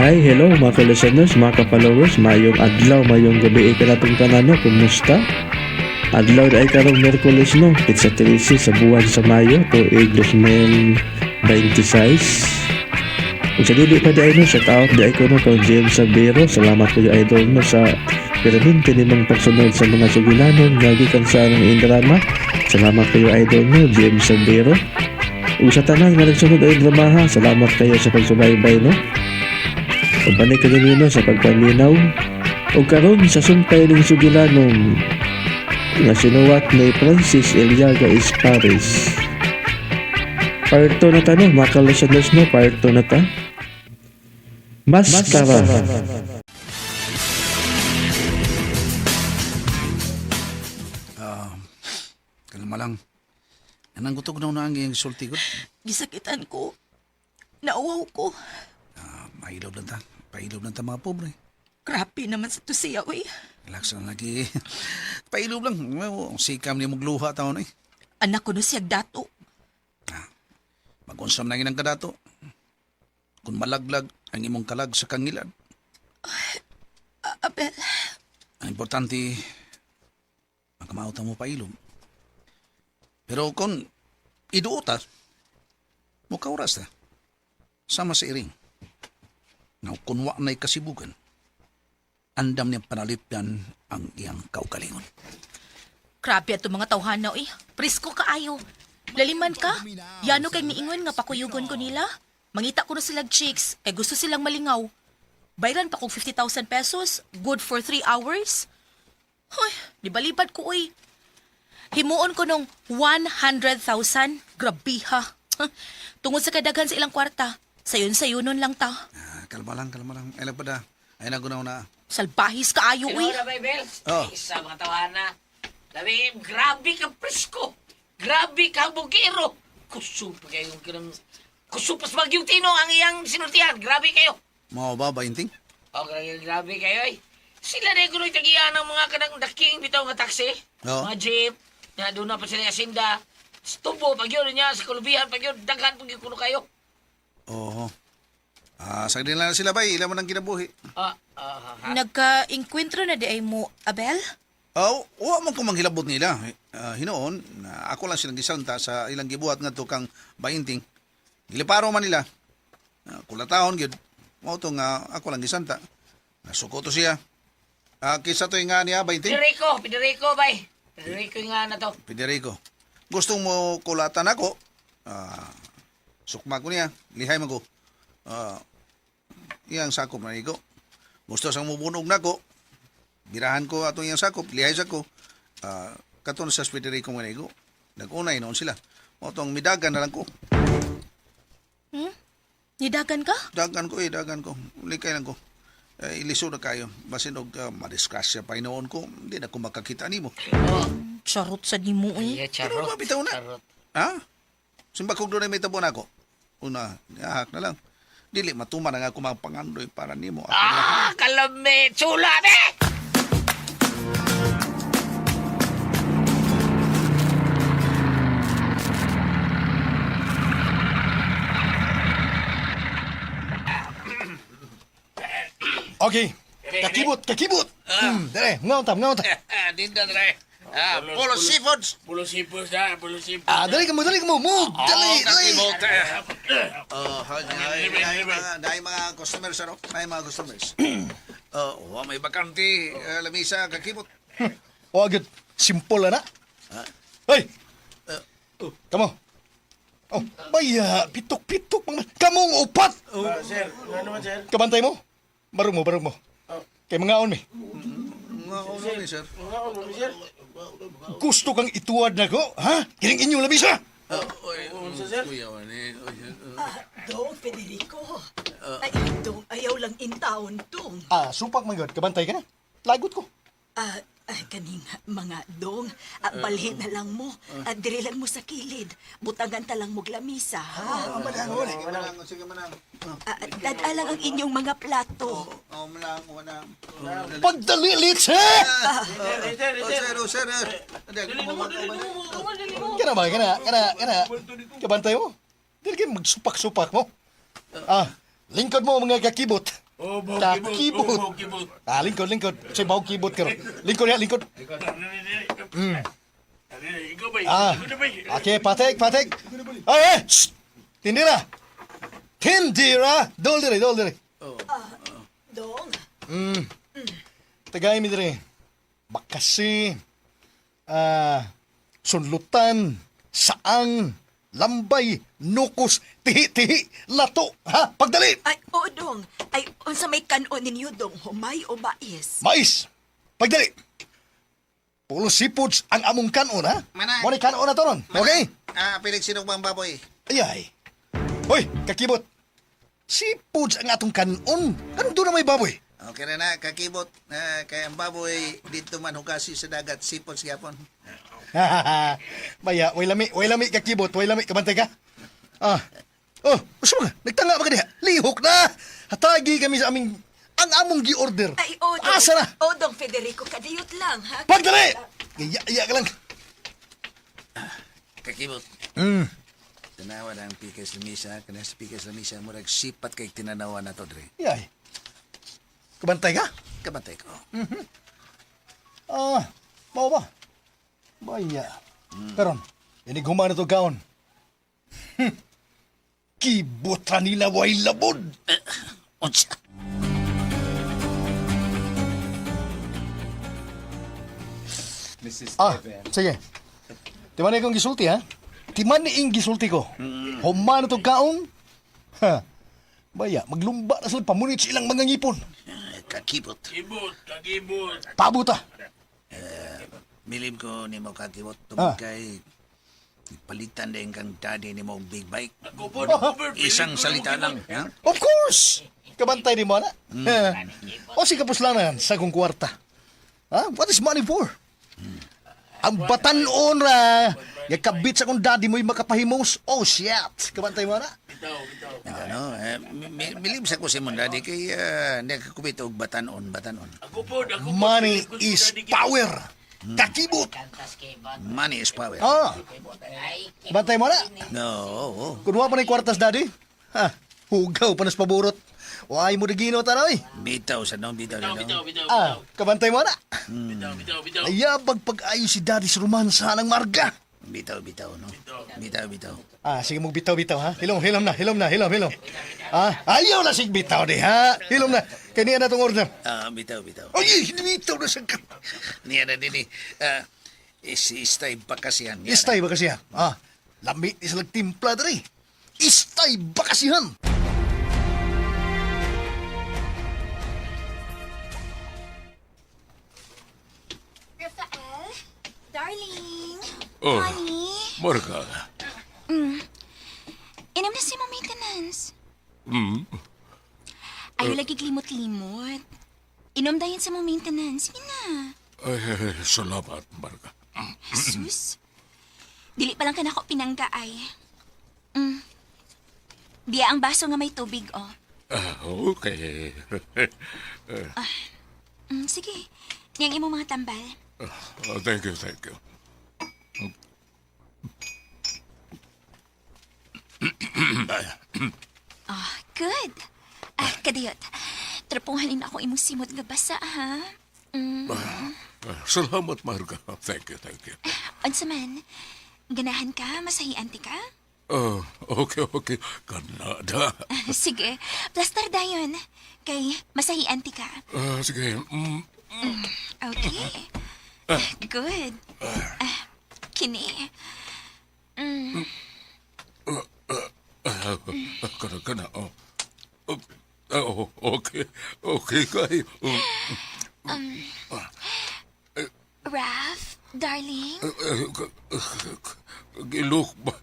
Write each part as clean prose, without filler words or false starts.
Hi, hello mga ka-listeners, mga ka-followers, mayong adlaw, mayong gabi kanatong tanan no, kumusta? Adlaw na ay karong Miyerkules no, pitsa 13 sa buwan sa Mayo, tuig 2026. Kung sa dili pa di ay no, shout out di ay ko no, kang James Sabero, salamat ko yung idol no sa permanente nimong pagsunod sa mga sugilanon nga gikan sa ng indrama. Salamat kayo idol no, James Sabero. Ug sa tanan nga nagsunod ay drama ha, salamat kayo sa pagsubaybay no. Ug balik kayo ninyo sa pagpaminaw. Ug karon sa sumpay ning sugilanon nga sinuwat ni Francis Eliaga Espares. Part 2 na ta no, mga ka-listeners no, part 2 na ta. Maskara. Kalma lang. Anang gutog na ang iyang sulti gud. Gisakitan ko. Nauwaw ko. Ah, Mahilaw lang ta. Pahilaw lang ta mga pobre. Grabe naman sa to siya, uy. Relax lang lagi. Pahilaw lang. Ang sikam niya magluha taon eh. Anak ko no siya dato. Mag-unsam na ginang kadato. Kung malaglag ang imong kalag sa kangilan. Abel, Ang importante, makamauta mo pailom. Pero kung iduota, mukauras ta. Sama sa iring. Nga kung wa na'y kasibugan, andam niyang panalipdan ang iyang kaugalingon. grabe ato mga tawhana, uy. Presko kaayo. Laliman ka. Yano kay niingon nga pakuyugon ko nila. Mangita ko na silang chicks, kay gusto silang malingaw. Bayran pa kog 50,000 pesos, good for 3 hours. Hoy, di balibad ko, uy. Himuon ko nung 100,000. Grabe ha. Tungod sa kadaghan sa ilang kwarta, sayon-sayunon lang ta. Ah, kalma lang, kalma lang. Ay lang pa da. Ay na gunaw na. Salbahis kaayo, uy. Hello na, Bible. Oh. Isa mga tawana. Labi, grabe ka presko. Grabe ka bugiro. Kusog pa kayo. Kusog pas bagyong tino ang iyang sinultihan. Grabe kayo. Mao ba, bainting? Oh, grabe, grabe kayo eh. Sila na yung tagiyan ng mga kanang daking bitaw nga taxi. Oo. Mga jeep. Na doon na pa sila asinda. Sa tubo, pag yun niya, sa kulubihan, pag yun, daghan pag yun kuno kayo. Oo. Ah, sa kanila na sila bay, ilan mo nang kinabuhi. Ah, ah, ha. Nagka-inkwentro na di ay mo, Abel? Oh, wa man ko manghilabot nila. Ah, hinoon, na ako lang silang gisanta sa ilang gibuhat ngadto kang bainting. Giliparo man nila. Kulatahon gyud. Mao to nga ako lang gisanta. Nasuko to siya. Ah, kinsa to nga niya bainting? Federico, Federico, bay. Federico nga na to. Federico. Gusto mo kulatan ako? Ah, sukma ko niya, lihay man ko. Ah, iyang sakop na ko. Gusto sang mubunog nako. Birahan ko atong iyang sakop, lihay sa ko. Ah, katon sa Federico Manigo. Nag-unay noon sila. Mao tong midagan na lang ko. Nidagan ka? Dagan ko eh, dagan ko. Likay lang ko. Eh, iliso na kayo. Basin og madisgrasya pa inoon ko, hindi na ko makakita nimo. Oh. Charot sa nimo, uy. Yeah, Pero charot. mabitaw na. Charot. Ha? Simba kong doon ay may tabon ako. Una, nihahak na lang. Dili, matuman ang ako mga pangandoy para nimo. Ako na. Ah, kalame, chula, be! Okay. Kakibot, kakibot. Dere, ngaon ta, ngaon ta. Dinda, dre. Ah, Polo Seafoods. Pulo sipos na, pulo sipos. Ah, dali ka mo, dali ka mo. Move, dali, dali. Kakibot. Oh, hay, mga customers, ano? May mga customers. Oh, may bakante, lamisa, kakibot. Oh, good. Simple na. Hey. Kamo. Oh, baya, pitok-pitok mga kamong upat. Sir, ano naman sir? Kabantay mo. Barog mo, barog mo. Kay mga mi. Mga ulo ni, sir. Mga ako, sir. Gusto kang ituwad na ko, ha? Kining inyo lamisa. Unsa sir? Kuya, ni. Dong, Federico. Ay, dong, ayaw lang in taon, dong. Ah, supak man gud, kabantay ka na. Lagot ko. Ah, ah, kaning mga dong, balhin na lang mo. Diri lang mo sa kilid. Butangan ta lang mo lamisa, ha? Sige, manang, sige, manang. Ah, dad-a lang ang inyong mga plato. Oh, manang, manang. Pagdali, litse! Sir, sir, Oh, sir. sir, oh, sir. Dali mo, dali mo. Kana ba, kana, kana, kana. Kabantay mo. Dili kay magsupak-supak mo. Ah, lingkod mo mga kakibot. Oh, baw Kakibot. kibot. Oh, baw kibot. Ah, lingkod, lingkod. Say baw kibot karon. Lingkod ya, lingkod. Ikaw ba? Ah. Okay, patek, patek. Ay, ay! Shh! Tindira! Tindira! Dol dire, dol dire. Dong, Tagay mi dire. Bakasi, ah, sunlutan, saang, lambay, nukos, tihi-tihi, lato, ha? Pagdali! ay, oo, dong. Ay, unsa may kanon ninyo, dong, humay o mais? Mais! Pagdali! Pulo seafoods ang among kanon, ha? Mana. Mo ni kanon na to ron, okay? Ah, pilig sinugmang baboy. Ay, ay. Hoy, kakibot. Seafoods ang atong kanon. Ano doon na may baboy? Okay na na, kakibot. Ah, kaya ang baboy dito man hugasi sa dagat, sipon siyapon. Baya, way lami, way lami kakibot, way lami kabantay ka. Ah. Oh, usa ba ka? Nagtanga ba ka diha? Lihok na. Hatagi kami sa aming ang among gi-order. Ay, oo, dong. Asa na? Oo, dong, Federico, kadiyot lang, ha? Pagdali! Iya, iya ka lang. Kakibot. Tanawa na ang pikas lamisa, kana sa pikas lamisa, murag sipat kay tinanawa na to, dre. Iyay. Kabantay ka? Kabantay ko. Ah, mao ba? Baya. Karon, inig human na to gaon. Kibot ra nila way labod. Unsa? Mrs. Ah, sige. Timan ni akong gisulti, ha? Timan ni ing gisulti ko. Human na to kaon. Ha. Baya, maglumba na sila pamunit sa ilang mga ngipon. Ah, Kakibot. Kibot, kakibot. Pabuta. Milim ko ni mo kakibot tungod kay palitan din kang daddy ni mo og big bike. Ako po, ako po. Isang salita lang, ha? Of course! Kabantay ni mo, na. O si kapuslanan sa kong kwarta. Ha? What is money for? Ang batanon ra, yakabit sa kong daddy mo'y makapahimos. Oh, shit! Kabantay mo na. Bitaw, bitaw. Ano, eh, milim sa ko si mong daddy kay nakakubit og batanon, batanon. Ako po, ako po. Money Pilit ko is si Daddy Kibot. power. Kakibot. Kantas kay Bat. Money is power. Ah, Ay, bantay mo na. No, oo. Kung wa pa na kwartas, daddy, ha, hugaw pa nas paburot. Why mo digino tanoy? Bitaw sa no, bitaw sa Bitaw, bitaw, no. bitaw. Ah, kabantay mo na. Bitaw, bitaw, bitaw. Ayabag pag-ayo si daddy sa romansa ng marga. Bitaw, bitaw, no. Bitaw, bitaw. Ah, sige mo bitaw-bitaw ha. Hilom, hilom na, hilom na, hilom, hilom. Ah, ayaw na sig bitaw di ha. Hilom na. Kaniya na tong order. Ah, bitaw, bitaw. Ay, bitaw na sa Niya na din eh. Ah, is istay bakasihan. Niya na. Istay ba kasi ha? Ah, lami ni silang timpla diri. Istay bakasihan. Rafael? Darling? Oh. Honey? Marga. Inom na si mo maintenance. Mm. Ayaw lagi limot-limot. Inom dayon sa mo maintenance. Sige na. Ay, ay, salamat, Marga. Sus. Dili pa lang ka nako pinanggaay. Diya ang baso nga may tubig, oh. Ah, okay. Sige. Niyang imong mga tambal. Oh, thank you, thank you. Oh, good. Ah, kadiyot. Trapuhanin ako imong simot nga basa, ha? Ah, salamat, Marga. Thank you, thank you. Unsa man, ganahan ka? Masahian ti ka? Oh, okay, okay. Kanada. Sige, plaster dayon. Kay masahian ti ka. Ah, sige. Okay. Good. Ah, kini. Ah, kana, kana. Oh. Oh, oh, okay. Okay, kayo. Raf, darling. Gilok ba?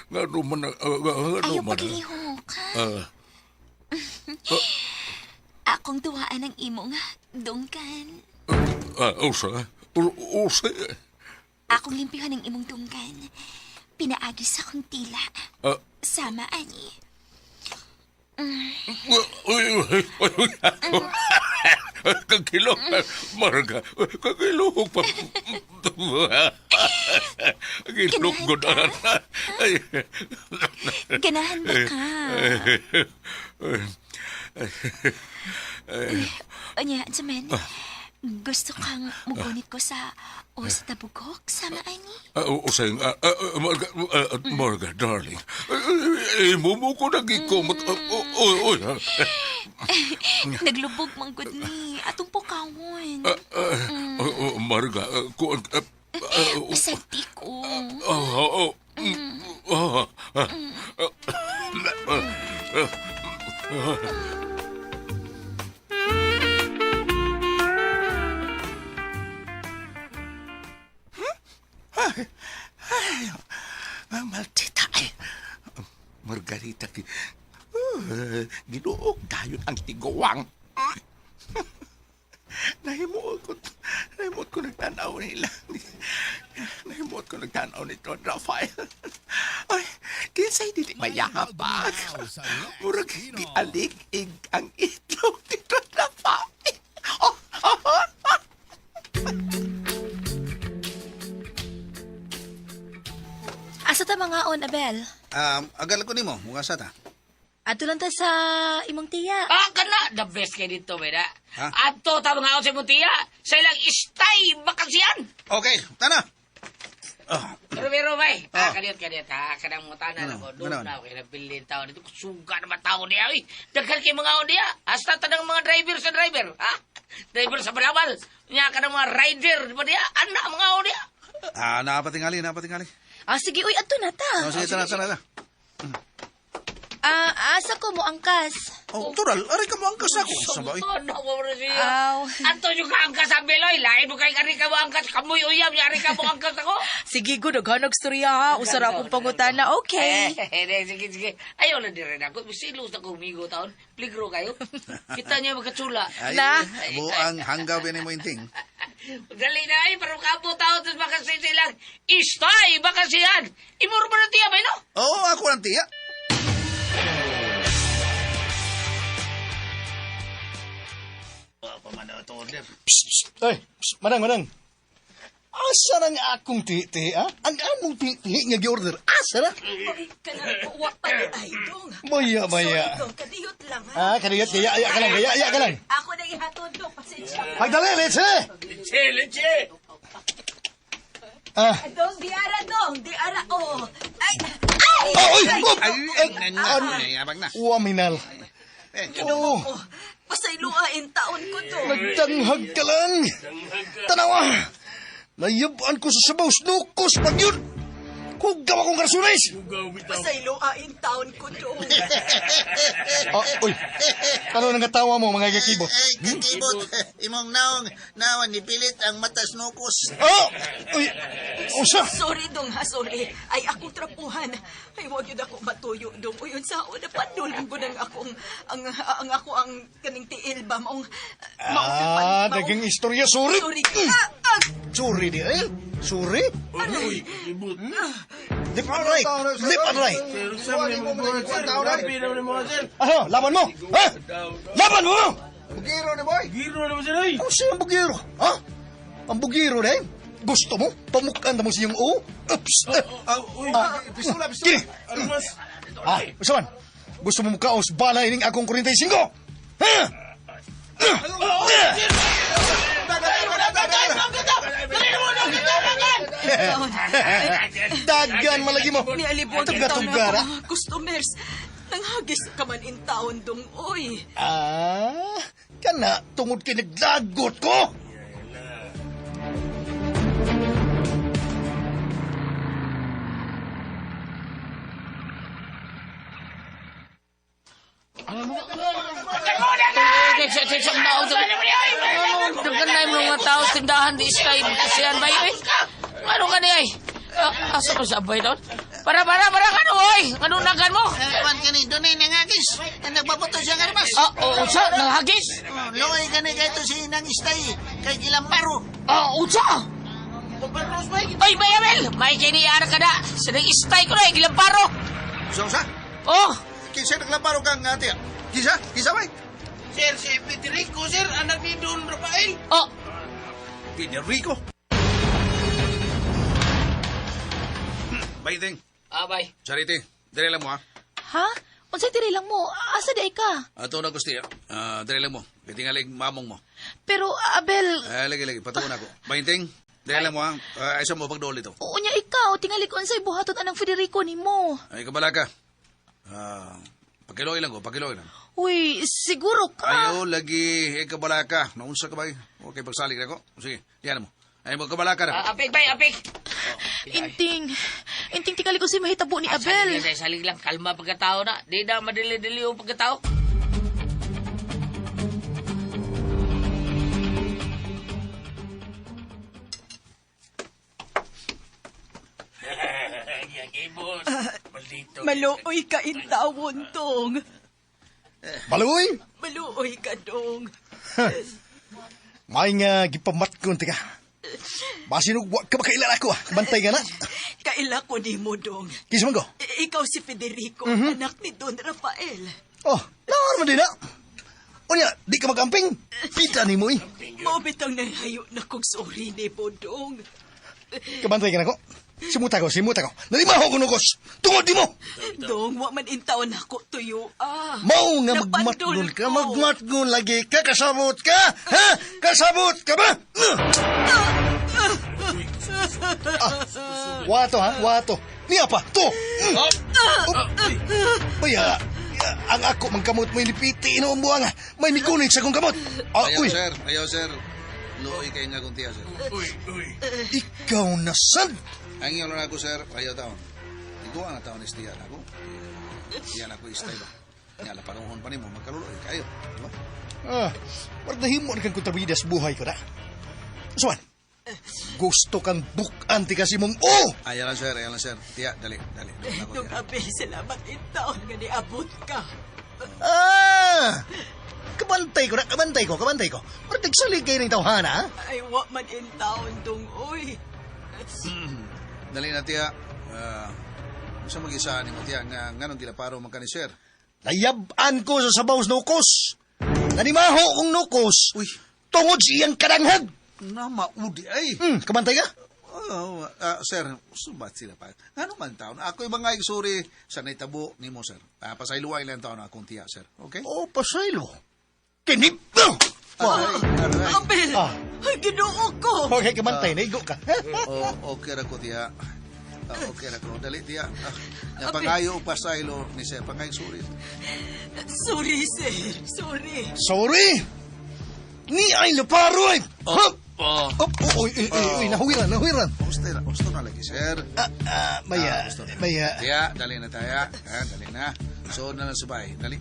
Nga man, nga Ayaw man. paglihok, ha? Ah, Akong duwaan ang imong dungkan. ah, usa. Usa. Akong limpihan ang imong dungkan. Pinaagi sa akong tila. Ah. Sama, ani. Uy, uy, uy, uy. Kagilok, Marga. Kagilok pa. Gilok ko na. Ay. Ganahan ba ka? Unya, Jaman, gusto kang mugunit ko sa o sa tabugok sama ani? Usay nga, Marga, Marga, darling. Imo mo ko nagikumot. Oy, oy. Naglubog man gud ni atong pukawon. Marga, kuan. Masagti ko. Oh, oh, oh. Ay, maldita ay. Margarita, ginuog dayon ang tiguang. Nahimuot ko, nahimuot ko nagtanaw nila. Nahimuot ko nagtanaw ni Don Rafael. Ay, kinsay dili mayabag. Murag gialig-ig ang itlog ni Don Rafael. Oh, oh, oh. Asa ta mga on, Abel? Agal ko nimo, mukha sa ta. Ato lang ta sa imong tiya. Ah, kana the best kay dito bay na. Ha? Adto ta mga sa imong tiya sa ilang istay bakasyan. Okay, tana. Pero pero bay, Ah. ah, kaniyot kaniyot ha, kanang mga tanan Ano? ako, doon Ano? na ako, nabilin tao dito, suga naman tao niya, oy. Daghan kay mga niya, hasta tanang mga driver sa driver, ha? Driver sa balabal, niya kanang mga rider, di ba niya? Anak mga niya. Ah, napatingali, napatingali. Ah, sige, uy, ato na ta. Oh, sige, tana, tana, tana. Ah, asa ko mo angkas. Oh, tural, aray ka mo angkas ako. Sa ba, oy? Ano mo siya? Aw. Anto yung kaangkas sa Beloy, lain mo kay ari ka mo angkas, kamoy uyam, ari ka mo angkas ako. Sige, good, naghanag storya ha. Usara akong pangutana. Okay. Eh, sige, sige. Ayaw na din rin ako. Silos na kumigo taon. Pligro kayo. Kita niya magkatsula. Ay, Na. buang hanggaw ni mo inting. Dali na ay, parang kabo tao, tapos makasisi lang. Istay, bakasiyan. Imuro mo na tiya, bay, no? Oo, ako ang tiya. Ay, psst, manang, manang. Asa nang akong titi, ha? Ang among titi nga gi-order, asa na? Oy, kanang wa pa ni ay dong. Maya, maya. Sorry dong, kadiyot lang ha. Ah, kadiyot, gaya, aya ka lang, gaya, aya ka lang. Ako na ihatod dong, pasensya. Pagdali, leche! Leche, leche! Ah, Dong, di ara dong, di ara oh. Ay, ay! oh, oy, oh, Ay, eh, an- yabang na. Waminal. Eh, Oh, Oh, pasayloain taon ko dong. nagdanghag ka lang. Tanawa, layabaan ko sa sabaw, snukos pag yun. Hugaw akong karsunis. Pasayloain taon ko dong. Ah, uy, ano nang katawa mo, mga kakibot? Ay, kakibot. Imong naong, nawan, nipilit ang matas nukos. Oh, uy, usa. Sorry dong ha, sorry. Ay akong trapuhan. Ay wag yun ako matuyo dong. Uyon sa una pandulong ko ng akong ang ako ang kaning tiil ba maong maong Ah, dagang istorya, sorry. Sorry. Ah, ah, Sorry di, eh? Sorry? Uy, ibut. Left and right. Left and right. Grabe naman mo, sir. Ano, laban mo? Ha? Laban mo! Bugiro ni boy. Giro naman, sir, oy. Ano siya ang bugiro? Ha? Ang bugiro na eh? Gusto mo? Pamukaan na mo siyang o? Oops! Uy, Ah, Pistula, pistula. Kini! armas. Ah, usaman. Gusto mo mukaos bala ining akong 45? Ha? Dagan malagi mo. Nialibog in taon Tuga-tugara. ako mga customers. Nanghagis ka man in taon dong, oy. Ah, kana tungod kay naglagot ko. Ano, daghan na yung mga tao sa tindahan, di istay, bakasyan, bay, oy. Ano ka niya, ay? Ah, asa ko sa abay taon? Para, para, para, kano, oy? Ano nagan mo? Kuan kani, dunay nangagis. Nagbabato siya armas. Ah, oh, unsa, nanghagis? Oh, Loy kani kay to si nang istay kay Gilamparo. Ah, unsa? Oy, bay, Abel! May kiniara ka na. Sa nang-istay ko na, eh, gilamparo. Usa usa. Oh, Kinsa naglamparo kang ate? Kinsa? Kinsa bay? Sir, si Federico, sir, anak ni Don Rafael. oh, Federico. Baiting. Ah, bay. Charity, dili lang mo ha. Ha? Unsay diri lang mo? Asa di ay ka? Ato na gusto. Ah, diri lang mo. Kitingalig mamong mo. Pero Abel, Ah, lagi lagi patuon ako. Bainting, diri lang mo ha. Ah, ay sa mo pagduol dito. unya ikaw tingali ko unsay buhaton anang Federico nimo. Ay kabala ka. Ah, pakiloy lang ko, pakiloy lang. Uy, siguro ka. Ayo lagi, eh, kabala ka. Naunsa ka ba? Okay, pagsalig na ko. Sige, diyan mo. Ay mo kabala ka na. Ah, apik bay, apik. Inting. Inting tingali ko si mahitabo ni Ah, Abel. salig lang, salig lang. Kalma pagkatao na. Di na madili-dili yung pagkatao. Maluoy ka intawon, Dong. Maluoy! Maluoy ka, Dong. May nga gipamat ko tika. Basin og wa ka makaila ako ah. Bantay ka na. Kaila ko nimo, Dong. Kinsa man ko? Ikaw si Federico, anak ni Don Rafael. Oh, naor man din na. Unya, di ka magamping. Pita ni mo eh. Mao bitang nanghayo na kog sorry ni mo, Dong. Kabantay ka na ko. Simuta ko, simuta ko. Nalimaho ko nukos. Tungod di mo. Dong, wa man intawon ako tuyo ah. Mao nga Napandol magmatgon ka, ko. magmatgon lagi ka, kasabot ka, ha? Kasabot ka ba? Ah, wato ha, wato. Niya pa, to. Mm. Oh. Uy, ang ako mangkamot mo ilipiti ino ang buwang. Ah. May mikunit sa kong kamot. Ah, Ayaw, uy, sir. Ayaw, sir. Luoy kayo nga kung tiya, sir. Ikaw na sad. Ang iyon lang ako, sir. Ayaw taon. Iguan na taon is tiya na ako. Tiya na ako istay ba? Nga, laparuhon pa nimo, magkaluloy kayo. Di ba? Ah, wardahin mo na kang kontrabida sa buhay ko na. Suwan, gusto kang bukan ti kasi mong oh! Ayaw lang, sir. Ayaw lang, sir. Tiya, dali, dali. Doon ako, Dong tiya. Abel, salamat intawon nga niabot ka. Ah! Kabantay ko na, kabantay ko, kabantay ko. Pero nagsalig kayo ng tawhana, ha? Ay, wa man intawon, Dong, oy. Dali na, tiya. Ah, sa mag-isa ni mo, tiya, nga, nga nung gilaparo man ka ni sir. Nayaban ko sa sabaw sa nukos. Nanimaho kong nukos. Uy. Tungod sa iyang kadanghag. Na, maudi ay. Kabantay ka? Oh, ah, sir, subat sila pa. Ano man taon? Ako'y mga igsuri sa naitabo ni mo, sir. Ah, pasayluay lang taon akong tiya, sir. Okay? Oh, pasaylo. Kinip! Aray, aray. Abel! Ah. Ay, ginoo ko! Okay, kabantay, naigo ka. Oh, okay ra ko, tiya. Ah, okay ra ko. Dali, tiya. Ah, nga pangayo o pasaylo ni sir. Pangayo suri. Sorry, sir. Sorry. Sorry! Ni ay laparo ay! Oh, Oh. oh, oh, uy, uy, uy, uy, nahuwiran, nahuwiran. Gusto na, gusto na lagi, sir. Ah, ah, may, Ah, ah, gusto na. may, ah, Tiya, dali na tayo. Ah, dali na. Suod na lang sa bahay. Dali.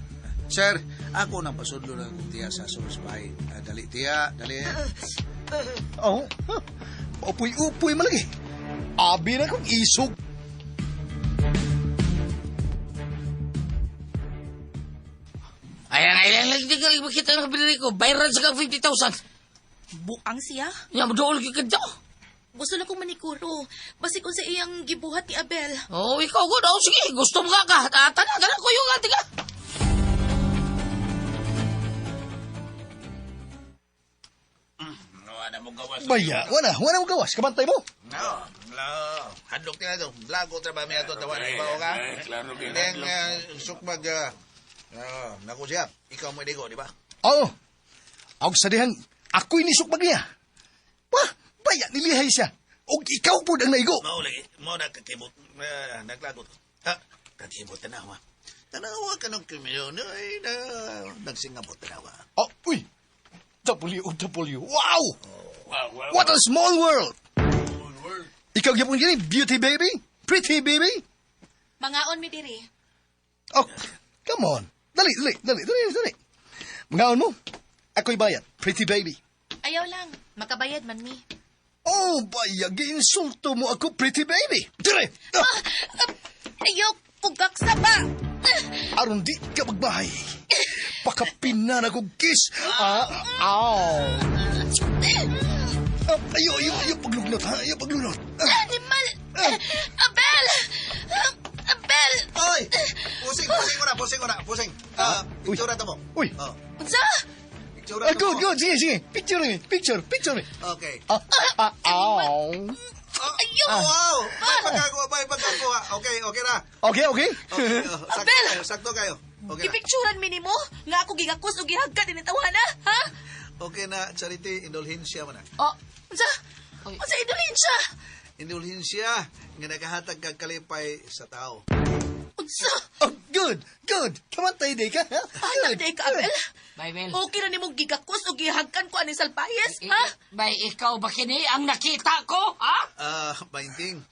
Sir, ako nang pasudlo na akong tiya sa suod sa bahay. Ah, dali, tiya. Dali. Oh, huh. Upuy-upuy malagi. Abi na kong isog. Ayan, ayan, lagi ka lagi makita ng Federico. Bayaran sa kang 50,000. Buang siya. Nga, maduol ka kadto. Gusto lang kong manikuro. Basig unsa iyang gibuhat ni Abel. Oh, ikaw ko. Oh, sige, gusto mo ka ka. Ah, tana, tana, kuyo ka, tiga. Baya, wala, wala mo gawas. Kabantay mo. No, no. Hadlok niya ito. Lago trabaho niya ito. Tawa na iba ka. Klaro kayo. Then, sukmag, naku siya. Ikaw mo iligo, di ba? Oo. Og sa dihan, ako'y nisukbag niya. Wah, baya, nilihay siya. Og ikaw po ang naigo. Mao lagi, mao na kakibot, naglagot. Ha, kakibot tanawa. Tanawa ka ng kriminal, ay na, nagsingabot tanawa. Oh, uy. WW. Wow! What a small world! Ikaw gyapon gini, beauty baby? Pretty baby? Mangaon mi diri. Oh, come on. Dali, dali, dali, dali, dali. Mangaon mo. Ako'y bayad. Pretty baby. Ayaw lang, makabayad man mi. Oh, baya, giinsulto mo ako, pretty baby. Dire! Ah, Ah, ayaw pugak sa ba. Aron di ka magbahay. Pakapinan ako kiss. Ah, aw. Ah, ayo, ayo, ayo, paglunot, ha? Ayo, paglunot. Ah, Animal! Abel! Abel! Oy! Pusing, pusing ko na, pusing ko na, pusing. Ah, Uy. picture na to mo. Uy. Oh, Unsa? picture Ah, na to good, mo. good. Sige, sige. Picture me, picture, picture me. Okay. Ah, ah, aw. Oh, Ayaw! Wow! May pagkakuha, may pagkakuha. Okay, okay na. Okay, okay. Okay, oh, sakto Abel! kayo, sakto kayo. Okay na. Gipicturan mi nimo nga ako gigakos ug gihagkan ini tawhana, ha? Okay na, Charity, indulhensya man na. Oh, Unsa? Oy. Unsa indulhensya? Indulhensya nga nakahatag kag kalipay sa tao. Unsa? Oh, good, good. Kamantay di ka. Ha? Anak Good, day ka, Abel. Bible. Okay ra nimong gigakos ug gihagkan ko ani salpayes, ha? Bay, ikaw ba kini ang nakita ko, ha? Ah, Bainting,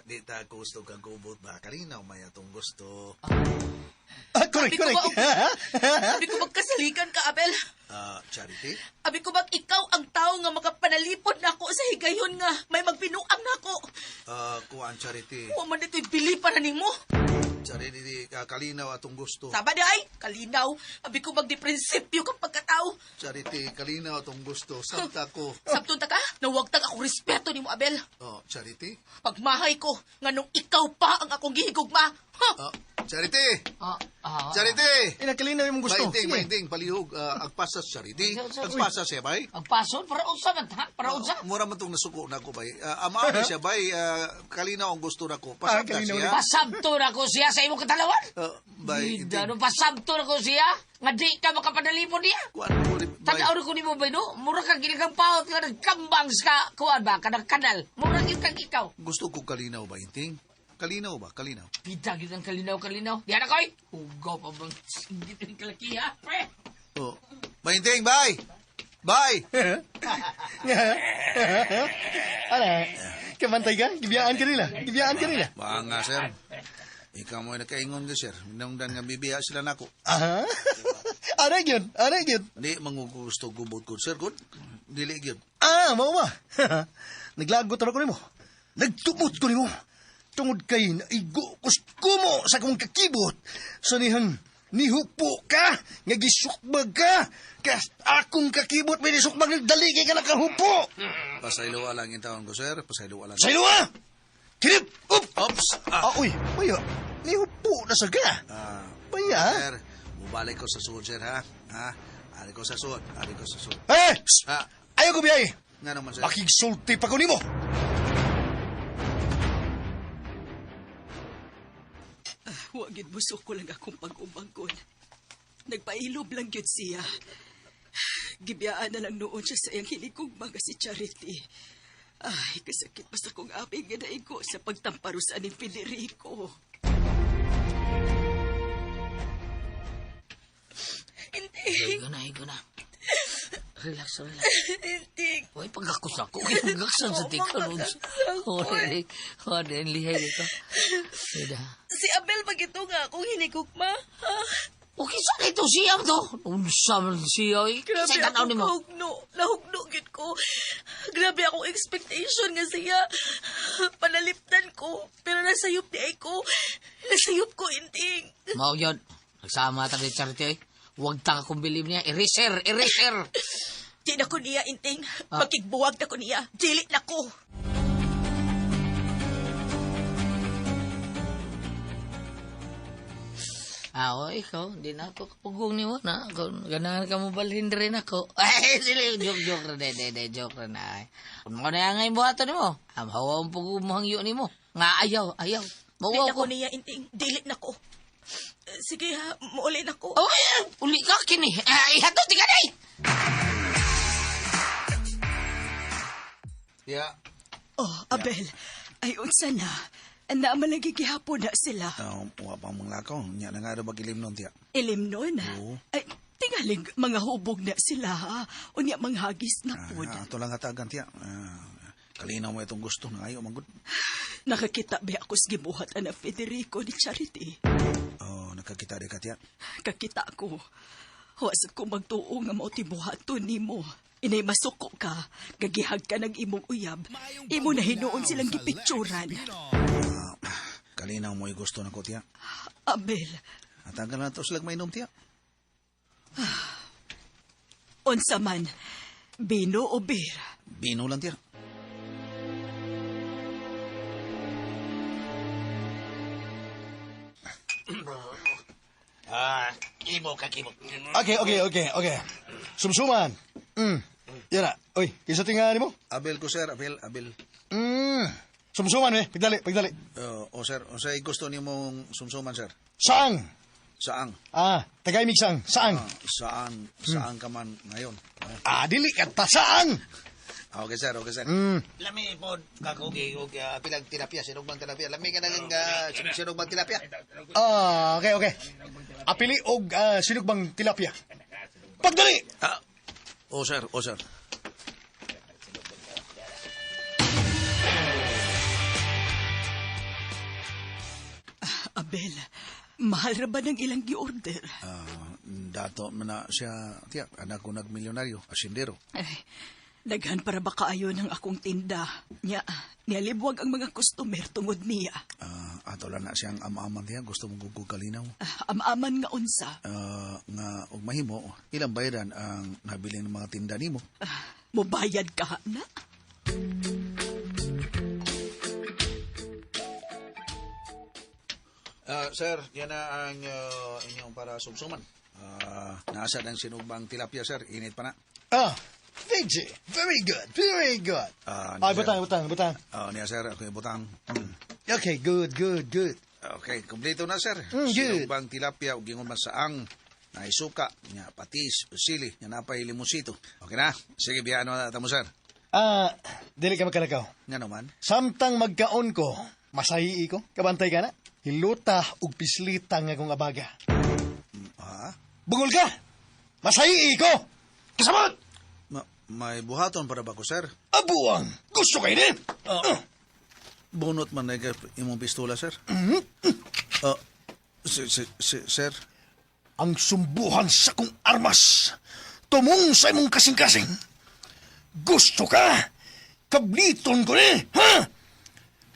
di ta gusto kag gubot ba kalinaw may atong gusto. Ah, correct, Sabi ko correct. ba, Abi ko magkasalikan ka, Abel. Ah, Charity? Abi ko bag ikaw ang tao nga makapanalipod nako sa higayon nga may magbinuang nako. Ah, kuan Charity. Wa man dito'y bili para nimo. Charity di kalinaw atong gusto. Tama di ay, kalinaw. Abi ko bag di prinsipyo kang pagkatao. Charity, kalinaw atong gusto. Sabta ko. Sabton ta ka, nawagtag ako respeto nimo, Abel. Oh, Charity? Pagmahay ko, nganong ikaw pa ang akong gihigugma. Ha? Oh, Charity! Oh, ah. Charity! Eh, nakalinaw yung gusto. Bainting, Sige. bainting, palihog. Agpasas, Charity. Sorry. Agpasas siya, bay. Ang pason, para unsa man, ha? Para unsa? Mura man tong nasuko na ko, bay. Ama ni siya, bay. Kalinaw ang gusto na ko. Ah, Pasabta kalinaw siya. Pasabto na ko siya sa imong katalawan. Bay, Bida, inting. no, pasabto na ko siya. Nga di ka makapanalipod niya. Kuan mo rin, bay. Tanaw ko nimo ba no? Mura kang ginagang paot nga nagkambang sa kuan ba kanang kanal. Mura gyud kang ikaw. Gusto ko kalinaw ba, inting? Kalinaw ba? Kalinaw. Bida gyud ang kalinaw kalinaw. Diyan na koy. Hugaw pa bang sigit ang kalaki ha? Pre. Oh. Bainting, bay! Bay! Ala, kamantay ka? Gibiyaan ka nila. Gibiyaan ka nila. Baka nga, sir. Ikaw mo ay nakaingon ka, sir. Minungdan nga bibiya sila nako. Aha. Ara gyud, ara gyud. Di mangugusto gubot ko, sir. Good. Dili gyud. Ah, mao ba? Naglagot ra ko nimo. Nagtumot ko nimo. Tungod kay naigo ko mo sa akong kakibot. Sa nihan, nihupo ka, nga gisukbag ka. Kas akong kakibot may nisukbag nagdali kay ka nakahupo. Pasaylo lang yung taon ko, sir. Pasaylo lang. Sa iluwa! Kirip! Up! Ops! Ah, Ah, uy, uy, ah, nihupo na sa ka. ah, Baya? sir, mubalik ko sa suod, sir, ha? Ha? Ari ko sa suod. Ari ko sa suod. Eh! Psst! Ah, Ayaw ko biyay! nga naman, sir. Makigsulti pa ko nimo! Wa gyud musuko lang akong pag-umangkon. Nagpailob lang gyud siya. Gibiyaan na lang noon siya sa iyang hinigugma nga si Charity. Ay, kasakit pa sa kong aping nga naigo sa pagtamparo sa aning Federico. Hindi, Higo na, higo na. Relax, relax. hindi. Uy, pagkakos ako. Uy, pagkakos sa tika. Hoy, hoy, lihay dito. Ida. Si Abel pag ito nga akong hinigugma. Ha? Okay, sa ito siya to. Unsa man siya. eh. Grabe Sa tanaw akong nimo. kahugno. Nahugno gid ko. Grabe akong expectation nga siya. Panalipdan ko. Pero nasayop di ay ko. Nasayop ko, inting. Mao yun. Nagsama ta ni Charity. eh. Huwag ta akong bilib niya. Eraser, eraser. Di na ko niya, Inting. Ah. Makigbuwag na ko niya. Dili na ko. Ah, o, ikaw, di na ako kapugong ni mo na. Kung ganahan ka mo balhin rin ako. Ay, sila yung joke, joke rin. De, de, de, joke rin. Ay. Kung mo na nga yung buhaton ni mo, am hawa ang pugong mo hangyo ni mo. Nga, ayaw, ayaw. Dili Mawaw na ko. ko niya, Inting. Dili na ko. Sige ha, muuli na ko. Oh, ay, uli ka, kini. Ay, hato, di ka na eh. Yeah. Oh, Abel. Ay, unsa na. Naamalagi gihapon na sila. Wa pa mong lakaw. Nya na nga daw magilim nun, tiya. Ilim nun. Oo. Ay, tingaling mga hubog na sila ha. Unya manghagis na pod. Ah, ato lang hatagan, tiya. Ah, kalinaw mo itong gusto na ayaw, manggod. Nakakita ba ako sa gibuhat ana Federico ni Charity? Oh, nakakita di ka, tiya. Kakita ko. Huwasad ko magtuo nga mao tibuhaton nimo. Inay masuko ka, gagihag ka ng imong uyab. Imo na hinuon silang gipicturan. Ah, kalinaw mo yung gusto na ko, tiya. Abel, Hatagan na to silang mainom, tiya. unsa man, bino o beer? Bino lang, tiya. Ah, imo ka kibot. Okay. Sumsuman. Yan na. Uy, kisa tingali mo? Abel ko, sir. Abel, Abel. Sumsuman eh. Pagdali, pagdali. Oh, oh, sir. Unsay gusto nimong sumsuman, sir? Sang! Saang? Ah, tagay migsang, saang? Saan, saan ka man ngayon? Ah, dili ka ta saang. Okay, sir. Okay, sir. Lami po, kakugi, og pilag tilapia, sinugbang tilapia. Lami ka na lang, sinugbang tilapia. Ah, okay, okay. Apili og sinugbang tilapia. Pagdali! Ah, oh, sir. Oh, sir. Abel, mahal ra ba ng ilang gi-order? Dato man na siya, tiya, anak ko nagmilyonaryo, asindero. Ay, daghan para ba kaayo ng akong tinda. Nya, nialibwag ang mga customer tungod niya. Ato lang na siyang ama-aman tiya, gusto mong gugug kalinaw. Am-aman nga unsa. Nga, og mahimo, ilang bayaran ang nabiling ng mga tinda nimo? Mubayad ka na? Sir, yan na ang inyong para sumsuman. Nasa ng sinugbang tilapia, sir. Init pa na. Ah, Vigi, very good, very good. Niya, Ay, butang, sir. butang, butang. Niya, sir. Okay, butang. Okay, good, good, good. Okay, kompleto na, sir. Good. Sinugbang tilapia, ug gingon man saang, naisuka, nya patis, sili, nya napay limonsito. Okay na? Sige, biyaan na ta mo, sir. Ah, dili ka magkalakaw. Nga naman. Samtang magkaon ko, masahi ko, kabantay ka na. Hiluta ug pislita nga kong abaga. Ha? Bungol ka! Masahi ko! Kasabot! May buhaton para ba ko, sir? Abuang! Gusto kayo din! Bunot man na imong pistola, sir. Sir? Ang sumbuhan sa kong armas, tumong sa imong kasing-kasing. Gusto ka? Kabliton ko ni, ha?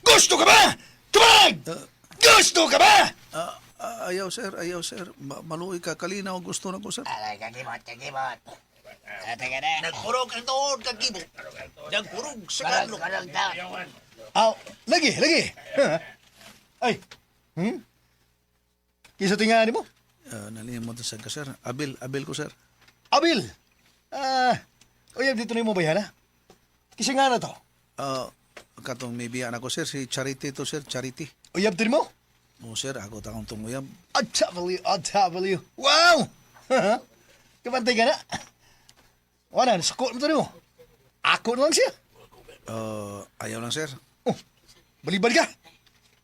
Gusto ka ba? Tumag! Gusto ka ba? Ayaw, sir. Ayaw, sir. Maluoy ka. Kalinaw gusto na ko, sir. Aray, kakibot, kakibot. Teka na. Nagkurog ang tuod, kakibo. Nagkurog sa Karog, karog daw. Aw, lagi, lagi. Ay? Kisa tingali mo? Nalimot na sad ka, sir. Abil, abil ko, sir. Abil! Uyab dito na mo ba yan, ha? Kisa nga na to. Katong may biya na ko, sir. Si Charity to, sir. Charity. Uyab din mo? O, sir. Ako takong tunguyab. A-W, A-W. Wow! Kabantay ka na. Wala, sako mo to nimo. Ako na lang siya. Ayaw lang, sir. Oh, balibad ka.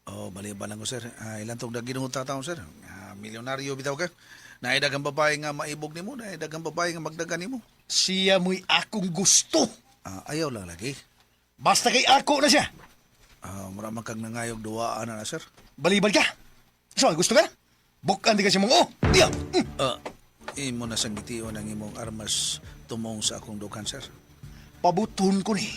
Oh, baliban lang ko, sir. Ilan tong daginuhot taon, sir? Milyonaryo bitaw ka. Naidag ang babae nga maibog nimo, naidag ang babae nga magdagan nimo. Siya mo'y akong gusto. Ayaw lang lagi. Basta kay ako na siya. Mura man kag nangayog duwaan na na, sir. Balibad ka. So, gusto ka? Bukan di ka siya mong, oh, diya. Imo na sang gitiyon ang imong armas tumong sa akong dukan, sir. Pabuton ko ni.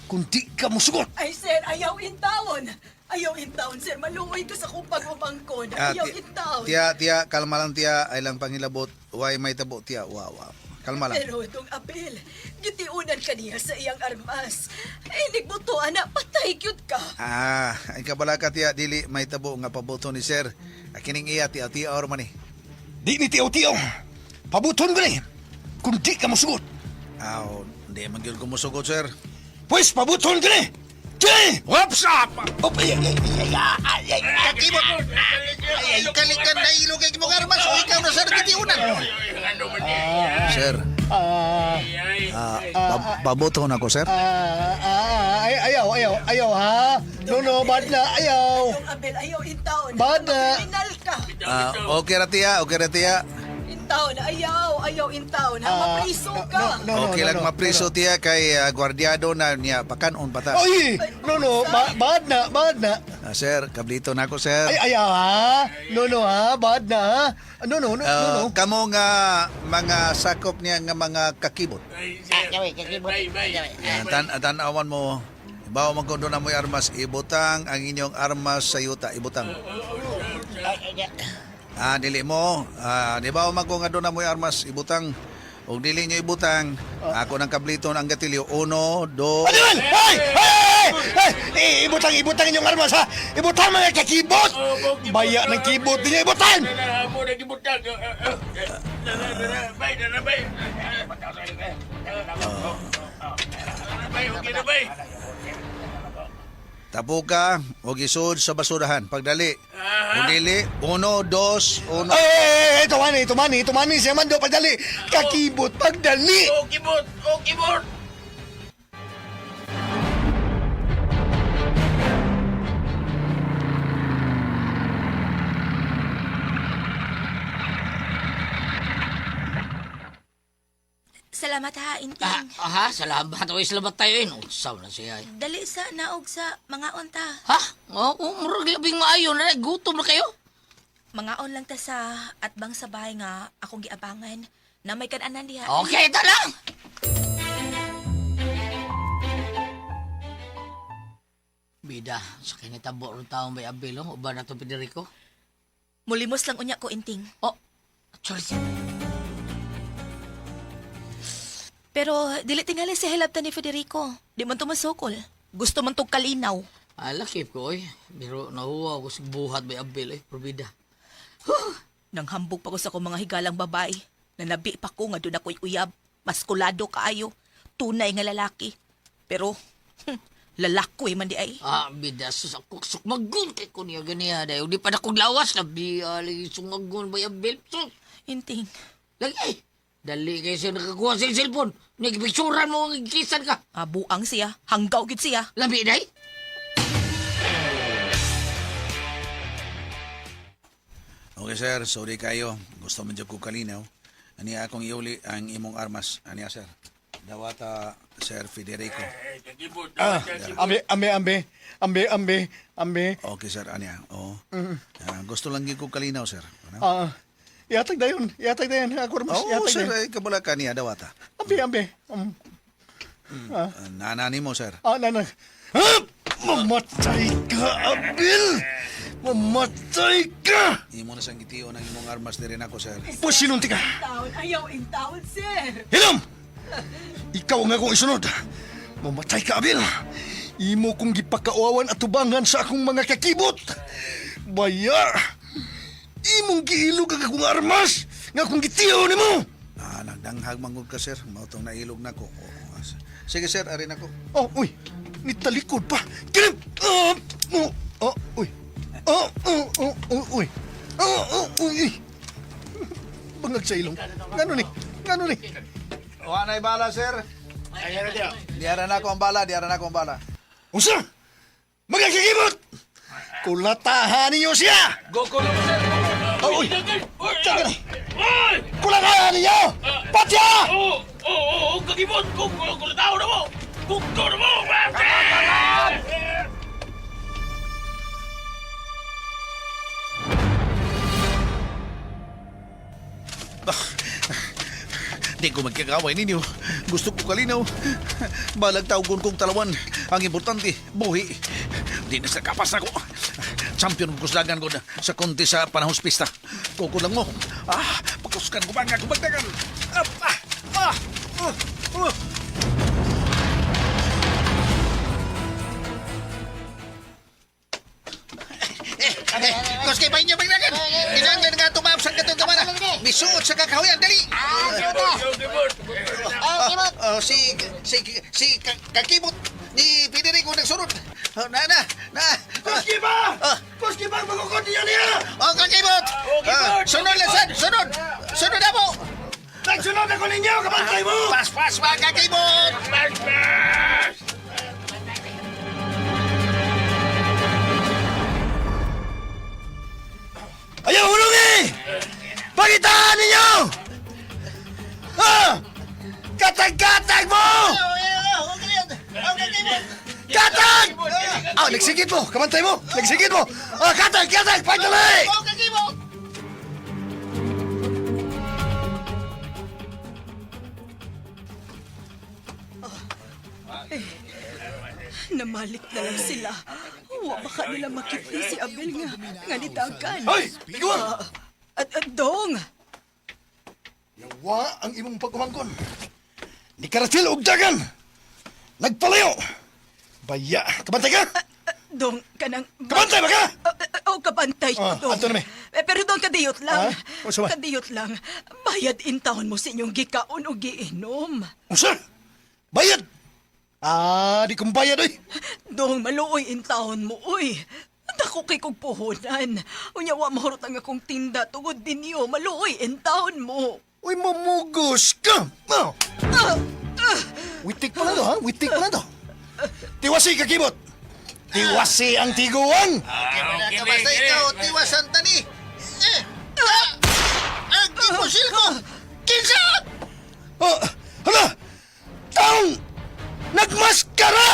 Kung di ka musugot. Ay, sir, ayaw in town. Ayaw in town, sir. Maluoy ka sa kong pag-umangkon. Ayaw in town. Tiya, tiya, kalma lang tiya, ay lang pangilabot. Way may tabo tiya, wa wa. Kalma lang. Pero itong Abel, gitiunan ka niya sa iyang armas. Ay, nigbuto, ana, patay gyud ka. Ay kabala ka tiya, dili may tabo nga pabuto ni sir. Kining iya tiya tiya or man ni. Di ni tiyaw-tiyaw. Pabuton ko ni. Kung di ka musugot. Aw, di man gyud ko mosugot, sir. Pwes, pabuton ko ni. Di! What's up? Oh, ay, ay, ay, ay, ay, ay. Kakibot! Ay, ay, kalikan na ilog kay mong armas o ikaw na sir gitiunan. Sir, pabuto na ko, sir. Ay, ayaw, ayaw, ayaw, ha? No, no, bad na, ayaw. Itong Abel, ayaw in town. Bad na. Kriminal ka. Okay ra tiya, okay ra tiya. In town, ayaw, ayaw in town. Ha, mapriso ka. No, no, Okay no, lang no, mapriso no, no. tiya kay gwardyado na niya pakanon pa ta. Oy, no, no, bad na, bad na. Sir, kablito na ako, sir. Ay, ayaw, ha? No, no, ha? Bad na, ha? No, no, no, no, no. Kamo nga mga sakop niya nga mga kakibot. Yan, tan-awan mo. Bawa man kung doon na mo'y armas, ibutang ang inyong armas sa yuta, ibutang. Dili mo. Di ba man kung nga doon na mo'y armas, ibutang. Og dili nyo ibutang, ako ng kablito ang gatilyo. Uno, do... Ano yun? Ay! Ay! Ay! Ay! Ibutang, ibutang inyong armas, ha? Ibutang mga kakibot! Baya ng kibot ninyo, ibutang! Tapuka o gisud sa basurahan. Pagdali. O dili, uno, dos, uno. Ay, ay, ay, tumani, tumani, tumani siya man do pagdali. Kakibot, pagdali. Oh, kibot! Oh, kibot! Salamat ha, Inting. Ah, aha, salamat. Uy, salamat tayo eh. Usaw na siya eh. Dali sa naog sa mga onta. Ha? Oh, oh, murag labing maayo na. Gutom na kayo. Mangaon lang ta sa atbang sa bahay nga akong giabangan na may kananan diha. Okay, ito lang. Bida, sa kinitabo rin taong may abilo, uban na to Federico. Mulimos lang unya ko, Inting. Oh, sorry. Pero dili tingali si hilabtan ni Federico. Di man to masukol. Gusto man tog kalinaw. Alakip ko, oy. Pero nahuwa ko sa buhat may abil, eh, probida. Nang hambog pa ko sa akong mga higalang babae. Nanabi pa ko nga doon ako'y uyab. Maskulado kaayo. Tunay nga lalaki. Pero, lalakoy man di ay. Ah, bida, sus, ako, sukmagon kay ko niya ganiya. Dahil di pa na kong lawas, labi, alay, sumagon may abil. Sus, Inting, lagi. Dali kayo siya nakakuha sa cellphone. Nagpicturan mo ang kisan ka. abuang siya. Hanggaw gid siya. Labi, day. Okay sir, sorry kayo. Gusto man jud ko kalinaw. Ani akong iuli ang imong armas. Ani sir. Dawata Sir Federico. Ah, ambe, ambe, ambe, ambe, ambe, ambe. Okay sir, ani. Oo. Ah, gusto lang gyud ko kalinaw sir. Ano? Ah, iatag dayon, iatag dayon. Ako mas Oo iatag sir, dayon. ay kabala ka niya dawata. Ambe, ambe. Ah, Nanani mo sir. Ah, nana. Ah! Mamatay ka, Abil! Mamatay ka! Imo na sang gitio ng imong armas diri nako sir. Pusinunti ka! Taon, ayaw in taon, sir. Hilom! Ikaw ang akong isunod. Mamatay ka, Abil! Imo kong gipakauawan at tubangan sa akong mga kakibot! Baya! Imong giilog ang akong armas nga akong gitiyo nimo! Ah, nagdanghag mangud ka sir. Mao tong nailog nako. Oo, ah, sige sir, ari nako. Oh, uy! Nitalikod pa! Kilim! Oh, oh, oh, uy! Oh, oh, oh, oh, uy! Oh, oh, uy! Bangag sa ilong. Ngano ni? Ngano ni? Wa nay bala sir. Diara nako ang bala, diara nako ang bala. Unsa? Mga kakibot! Kulatahan ninyo siya! Go, go, go, sir! Oh, uy! Uy! Teka na! Uy! Kulatahan ninyo! Patya! Oh, oh, oh, kakibot! Go, go, go, tao na mo! Go, go na mo! Di ko magkakaway ninyo. Gusto ko kalinaw. Balag tawgon kong talawan. Ang importante, buhi. Di na sa kapas na ko. Champion ko kuslagan ko na sa konti sa panahon sa pista. Kuko lang mo. Ah, pakuskan ko ba nga kumagdagan. Ah, ah, ah, ah, ah. Kuski pa inyo magdagan. Kinanglan nga tumap sa katong kamara. Misuot sa kakahuyan. Dali! Ah, oh, si si si kakibot ni Federico nagsunod. Oh, na na na. Kuskiba! Ah. Kuskiba! Magukod niyo niya! Oh, kakibot. Ah, sunod lang sad, sunod. Sunod na mo. Nagsunod ako ninyo! Kabantay mo! Pas pas mga kakibot. Ayaw hulungi! Pagitaan ninyo! Ah! Katag-katag mo! Katag! Ah, nagsigit mo! Kamantay mo! Nagsigit mo! Ah, katag! Katag! Pagdali! Namalik na lang sila. Wa baka nila makita si Abel nga, nga nitagan. Hoy! Ikaw! At dong, Yawa ang imong pagkumangkon. Ni Karatil og dagan! Nagpalayo! Baya! Kabantay ka! dong, kanang... Kabantay ba ka? Oh, kabantay ko, Ah, dong. ato na, may. Eh, pero dong, kadiyot lang. Ah, unsa man? Kadiyot lang. Bayad in taon mo sa inyong gikaon o giinom. Unsa? Bayad! Ah, di kong bayad, oy. Dong, maluoy in taon mo, uy. Dako kay kog puhunan. Unya wa mahurot ang akong tinda tungod ninyo. Maluoy in taon mo. Uy, mamugos ka! Oh. Witik pa na to, ha? Witik pa na to. Tiwasi ka, Kibot! Tiwasi ang tiguan! Okay, basta ikaw, tiwasan tani. Eh, ah, ang gipusil ko! Kinsa! Oh, hala! Taong! Nagmaskara!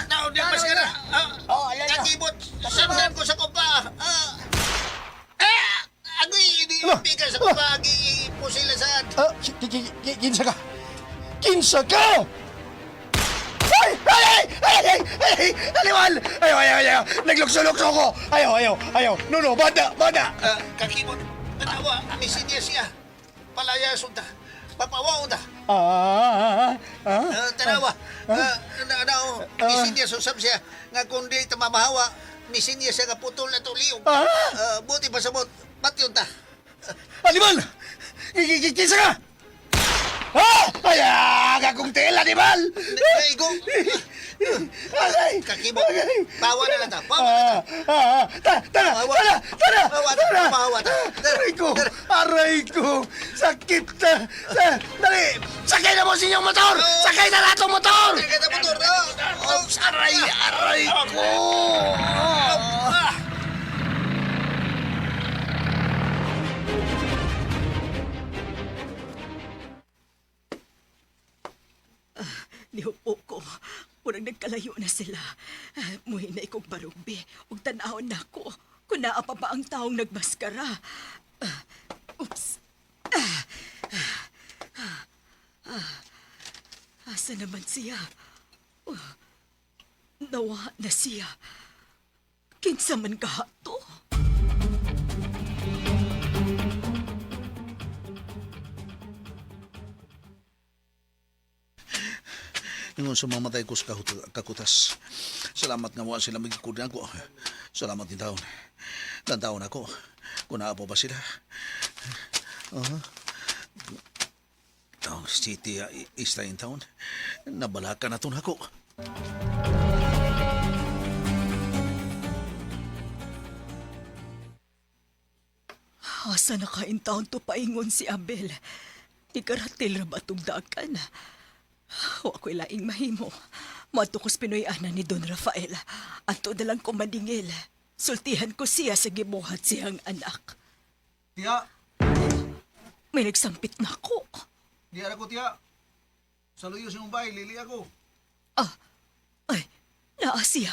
Taon niyang maskara. Oh, Kakibot, samdan ko sa kumpa. Ah, ah, agoy, inipigan sa kumpa, gipusil sa... Ah, kinsa ka? Kinsa ka? Ay! Ay! Ay! Ay! Ay! Ay! Aliwal! Ayaw! Ayaw! Ayaw! Naglukso-lukso ko! Ayaw! Ayaw! Ayaw! No, no! Bata! Bata! Ah, kakibot, tanawa, misinya siya. Palaya sunta. Papawaon ta. Ah! Ah! Ah, tanawa. Ah, na na oh, misinya susab siya nga kung di ta mamahawa, misinya siya nga putol na tuliyog. Ah! Ah, buti pa sabot, patyon ta. Animal! Kinsa ka? Ah! Ay! Ah! Akong tiil, animal! Naigo. Aray! Kakibot. Aray! Tawa na lang ta. Pawa na ta. Ah, ah, ah, tara, tara, Pawa. tara, tara, Pawa ta. tara. Pawa ta. Tara. Aray ko, Tara. aray ko, sakit na. Dali, sakay na mo sa inyong motor! Sakay na lahat ng motor! Tara ka motor. Oh. Oh. Aray, aray ko! Ah. Nihupo ko. Murag nagkalayo na sila. Ah, muhinay kog barugbi. Ug tan-awon nako. Kung naa pa ba ang taong nagmaskara. Ah, oops. Ah, ah, ah, ah. Asa naman siya? Oh, nawa na siya. Kinsa man kaha to? Ingon sa mamatay ko sa kakutas. Salamat nga wa sila magikudan ko. Salamat din taon. Tantaon ako. Kung naapo ba sila. Uh-huh. Taong city, isla in town. Nabalaka na to nako. Asa na ka in town to paingon si Abel? Ikaratil ra ba itong dagan? Wa ko'y laing mahimo. Moadto ko's Pinoy ana ni Don Rafael. Anto na lang ko maningil. Sultihan ko siya sa gibuhat siyang anak. Tiya, May nagsampit na ako. di ako tiya. Saluyo sa mong lili ako. Ah, ay, naa siya.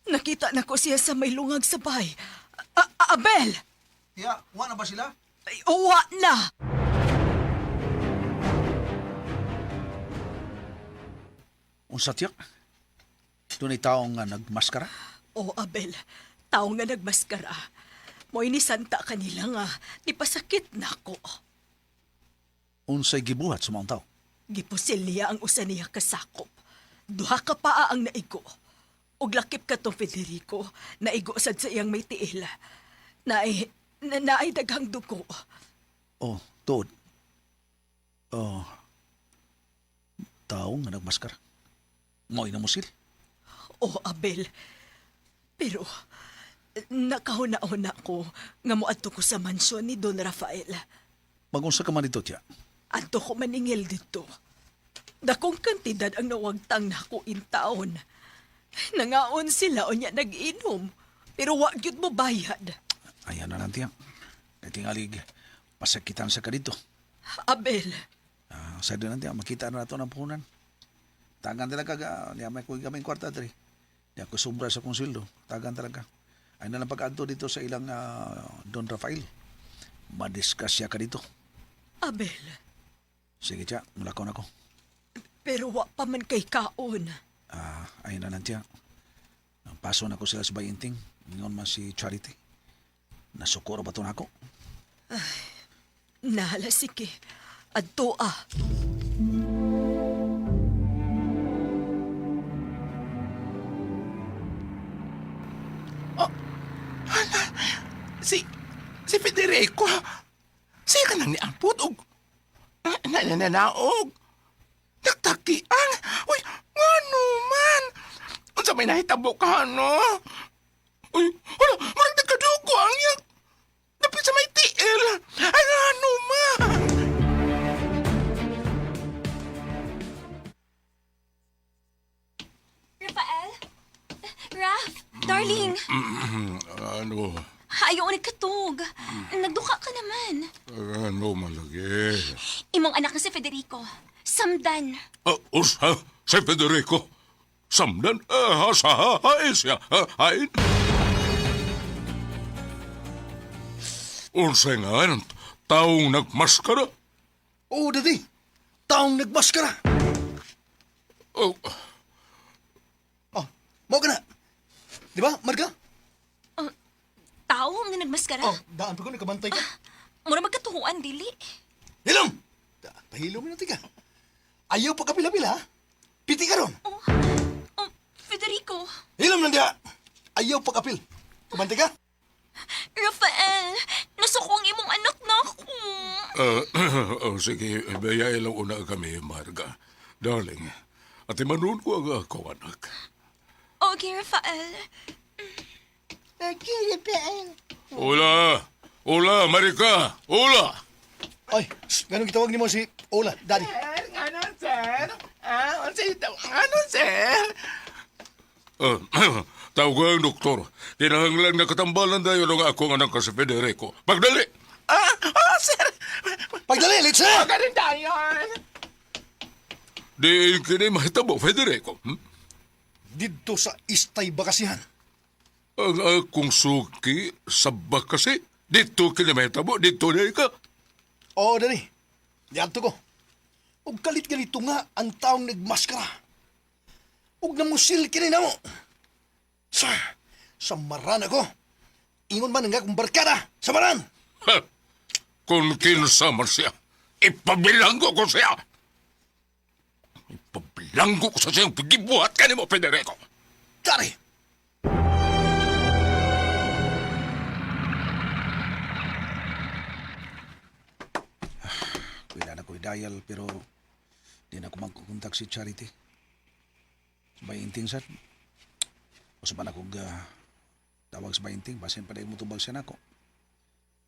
Nakita na ko siya sa may lungag sa bahay. Abel! Tiya, wa na ba sila? Ay, uwa na! Unsa tiya? Dunay taong nga nagmaskara? O Abel, tao nga nagmaskara. Mo'y ni Santa kanila nga, nipasakit na ko. Unsay gibuhat sa mga tao? Gipusil niya ang usa niya kasakop. Duha ka paa ang naigo. Ug lakip ka tong Federico, naigo sad sa iyang may tiil. Naay, na, naay daghang dugo. Oh, tuod. Oh, tao nga nagmaskara. Mo'y namusil. O Abel, pero nakahuna-huna ko nga moadto ko sa mansyon ni Don Rafael. Magunsa ka man dito, tiya. Adto ko maningil dito. Dakong kantidad ang nawagtang nako in taon. Nangaon sila o niya nag-inom. Pero wa gyud mo bayad. Ayan na lang, tiya. Kay tingalig, pasakitan sa ka dito. Abel, Ah, sa doon tiya, makita na nato ng puhunan. Tagan talaga, ka, niya may kuwi kaming kwarta, dre. Di ako sobra sa kong sweldo. Tagan talaga. Ay na lang pag-adto dito sa ilang Don Rafael. Madiscuss siya ka dito. Abel, Sige, tiya, mulakaw na ko. pero wa pa man kay kaon. Ah, ayun na lang tiya. Paso na ko sila sa bayinting. Ingon man si Charity. Nasukuro ba ito na ako? Nahala sige. Adto ah. Si, si Federico, siya ka nang niampot og nananaog. Nagtakian. Uy, ngano man? Unsa may nahitabo ka, no? Uy, wala, murag nagkadugo ang iyang dapit sa may tiil. Ay, ngano man? Rafael? Raf, darling, Ano? ayaw nagkatog. Nagduka ka naman. Ano malagi? Imong anak na si Federico. Samdan. Ah, usa, si Federico. Samdan, ah, sa, hain siya, ah, hain. Unsa nga, taong nagmaskara. Oo, daddy. Taong nagmaskara. Oh, Oh, mo ka na. Di ba, Marga? Tao nga nagmaskara. Oh, daan pa ko, nakabantay ka. Mura magkatuhuan, dili. Hilom! Pahilom na tika. Ayaw pa kapila-pila, ha? Piti ka ron. Oh, oh, Federico. Hilom lang diha. Ayaw pa kapil. Kabantay ka? Rafael, nasuko ang imong anak na ako. ah, oh, sige, bayay lang una kami, Marga. Darling, at imanon ko ang akong anak. Okay, Rafael. Hola! Hola, Marika! Hola! Ay, shh, ganun gitawag nimo si Ola, daddy. Sir, ngano, sir? Ah, unsa ito? Ngano, sir? Uh, tawag ang doktor. Kinahanglan nga katambalan dayon ang akong anak ka si Federico. Pagdali! Ah, oh, sir. Pagdali, let's na! Ganun tayo. Di kini mahitabo, Federico. Hmm? Didto sa Istay Bakasihan. Ang akong suki sa bakasi. Dito kini mahitabo, dito na ka. Oo, daddy. Diadto ko. Ug kalit ganito nga ang taong nagmaskara. Ug namusil kini namo. Sir, samaran ako. Ingon man ang akong barkada. Samaran! Ha! Kung kinsa man siya, ipabilanggo ko siya. Ipabilanggo ko sa siyang pagibuhat ka nimo, Federico. Daddy! Pwede na ko'y dial pero di na ko magkukontak si Charity. Sa bainting sad. O sa na kong tawag sa bainting, basin pa na mo tubag siya nako.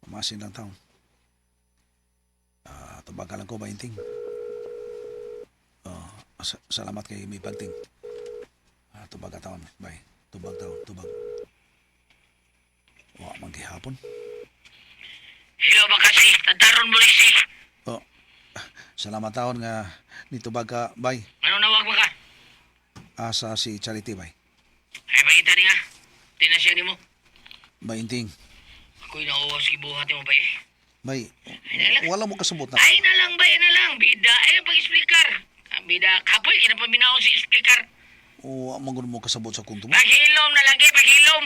Pamasin lang taon. Ah, tubag ka lang ko bainting. Oh, salamat kay may pagting. Ah, tubag ka taon. Bye. Tubag taon, tubag. Wa man gihapon. Hello, Bakasi. Tantaron mo si. Oh, salamat taon nga nitubag ka, bye. Ano nawag mo ka? Asa si Charity, bye. Ay, pakita niya. Di na siya nimo. Bainting. Ako'y nauwas gibuhat mo ba eh? Bay, wala mo kasabot na. Ay na lang ba, na lang. Bida, ay ang pag-explicar. Ah, bida, kapoy, kinapaminaw si explicar. O, mangun mo kasabot sa kunto mo. Paghilom na lang eh, paghilom.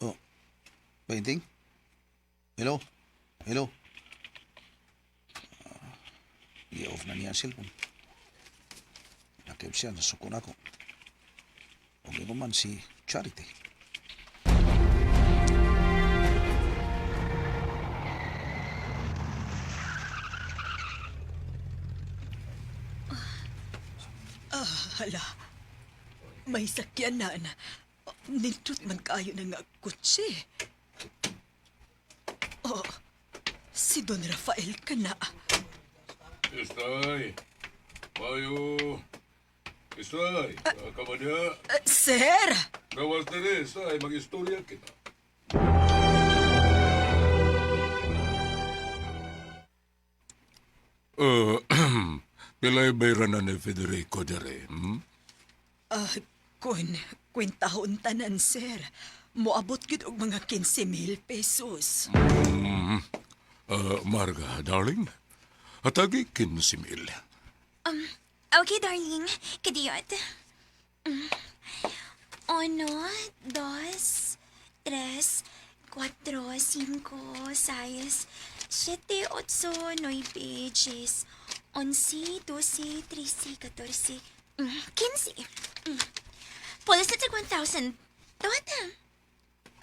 Oh. Bainting? Hello? Hello? Ah, i-off na niya ang cellphone. Nakip siya, nasuko na ako. Okay ko man si Charity. Hala, may sakyanan. Nindot man kayo na nga kutsi. Oh, si Don Rafael ka na. Istay! Payo! Istay! Kamanya! Eh, sir! Gawas na rin, Istay. Mag-istorya kita. Uh, pilay bayran na ni Federico dere, hmm? Ah, kun, kwentahon tanan, sir. Moabot gid og mga 15,000 pesos. Marga, darling, atagi 15,000. Okay, darling. Kadiyot. Uno, dos, tres, cuatro, cinco, seis, siete, ocho, nueve, diez, once, doce, trece, catorce, quince. Pulis na tag 1,000. Tawad na.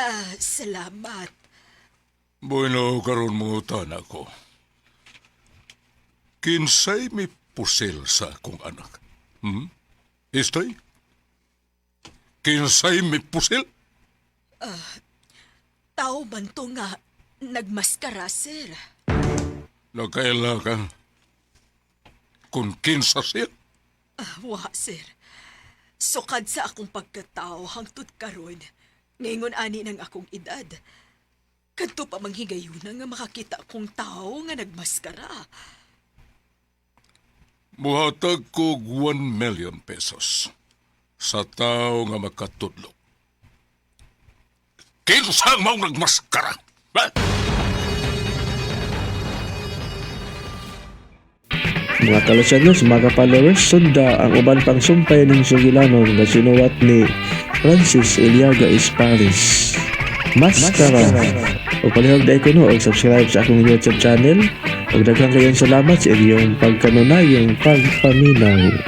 Ah, salamat. Bueno, karon mo tana ko. Kinsay mi pusil sa akong anak? Hmm? Istoy? Kinsay mi pusil? Tao man to nga nagmaskara, sir. Nakaila ka kung kinsa siya? Ah, wa, sir. Sukad sa akong pagkatao hangtod karon, ngayon ani ng akong edad. Kadto pa manghigayuna nga makakita akong tao nga nagmaskara. Muhatag ko 1 million pesos sa tao nga makatudlo. Kinsa ang maong nagmaskara? Ha? Mga kalusanos, mga followers, sunda ang uban pang sumpay ng sugilanon nga sinuwat ni Francis Eliaga Esparis. Maskara! O palihog dahil ko no, og subscribe sa akong YouTube channel. Og daghang kayong salamat sa inyong pagkanunayong pagpaminaw.